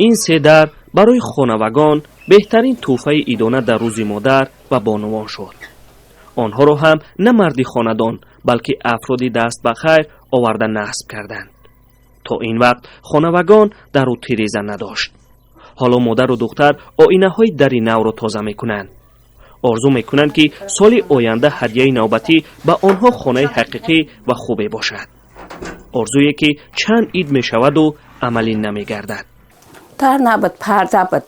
Ин се дар барои хонавагон беҳтарин тӯҳфаи идона дар Рӯзи модар ва бонувон шуд. Онҳоро ҳам на марди хонадон, балки афроди даст ба хайр оварда насб карданд. То ин вақт хонавагон дару тиреза надошт. Ҳоло модару духтар оинаҳои дари навро тоза мекунанд. Орзу мекунанд, ки соли оянда ҳадияи навбатӣ ба онҳо хонаи ҳақиқӣ ва хубе бошад, орзуе ки чанд ид мешаваду амалӣ намегардад. Тар набуд, парда буд,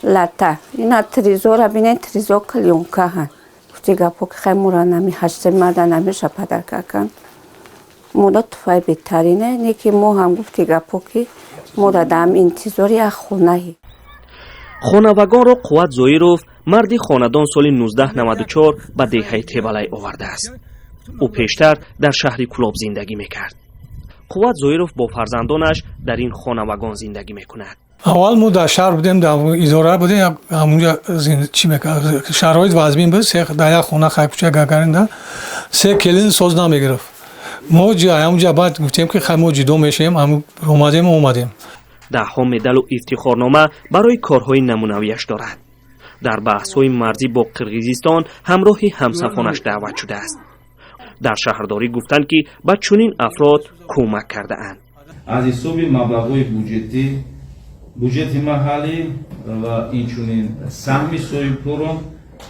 лата. Ина тризора бинен, тризо клёнкаҳан. Гуфти гапо ки хай мура нами ҳашта мада намеша подарка кан. Мода туфай беҳтарине, не ки мо ҳам, гуфти гапо, ки мода дам интизори як хонаҳи. Хонавагонро Қувват Зоиров, марди хонадон, соли 1994 ба деҳаи Тебалай овардааст. Ӯ пештар дар шаҳри Кӯлоб зиндагӣ мекард. Қувват Зоиров бо фарзандонаш дар ин хонавагон зиндагӣ мекунад. Аввал мо дар шаҳр будем, дар идора будем, ҳамунҷа чӣ мекард, шароит вазмин буд. Дар як хона хай куча гагаринда се келин соз намегирифт. Мо ҳамунҷа баъд гуфтем, ки хай мо ҷудо мешавем, омадем, омадем. Даҳҳо медалу ифтихорнома барои корҳои намунавиаш дорад. Дар баҳсҳои марзӣ бо Қирғизистон ҳамроҳи ҳамсафонаш даъват шудааст. Дар шаҳрдорӣ гуфтанд, ки ба чунин афрод кӯмак кардаанд. Аз ҳисоби маблағҳои буҷетӣ, буҷети маҳаллӣ ва инчунин саҳми соҳибкорон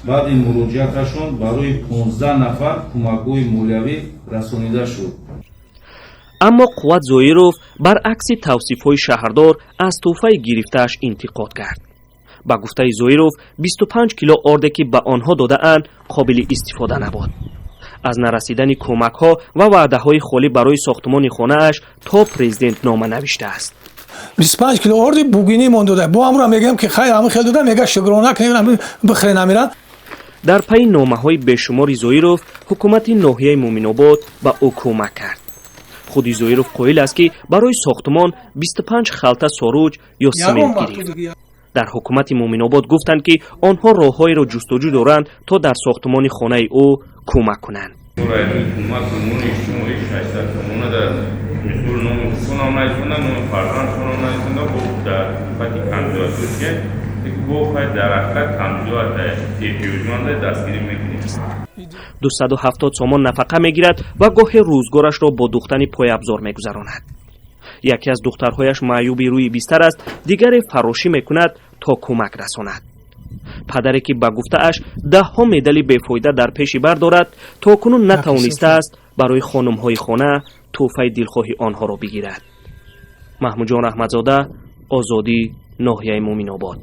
баъди муроҷиаташон барои 15 нафар кӯмакҳои молиявӣ расонида шуд. Аммо Қувват Зоиров баръакси тавсифҳои шаҳрдор аз тӯҳфаи гирифтааш интиқод кард. Ба гуфтаи Зоиров, 25 кило орде, ки ба онҳо додаанд, қобили истифода набуд. Аз нарасидани кӯмакҳо ва ваъдаҳои холӣ барои сохтмони хонааш то президент нома навиштааст. 25 кило орди бугинӣ мон дода, бо ҳамура мегӯям, ки хай ҳама хел дода, мега шукрона кунем, бихӯре намира. Дар пайи номаҳои бешумори Зоиров ҳукумати ноҳияи Муъминобод ба ӯ кӯмак кард. Худи Зоиров қоил аст, ки барои сохтмон 25 халта соруҷ ё симент гирифт. Дар ҳукумати Муъминобод гуфтанд, ки онҳо роҳҳоеро ҷустуҷӯ доранд, то дар сохтмони хонаи ӯ кӯмак кунанд. Кӯмак умури иҷтимоӣ 600 сомона дар мисол номи худшонам нависонда, номи фарзандшонам нависонда, бо дар сифати камбизоатошия бо хай дар ҳақиқат камбизоат эҳтиёҷманда дастгирӣ мекунем. 270 сомон нафақа мегирад ва гоҳе рӯзгорашро бо духтани пойабзор мегузаронад. Яке аз духтарҳояш маъюби рӯи бистар аст, дигаре фаррошӣ мекунад, то кӯмак расонад. Падаре, ки ба гуфтааш даҳҳо медали бефоида дар пеши бар дорад, то кунун натавонистааст барои хонумҳои хона тӯҳфаи дилхоҳи онҳоро бигирад. Маҳмудҷон Раҳматзода, Озодӣ, ноҳияи Муъминобод.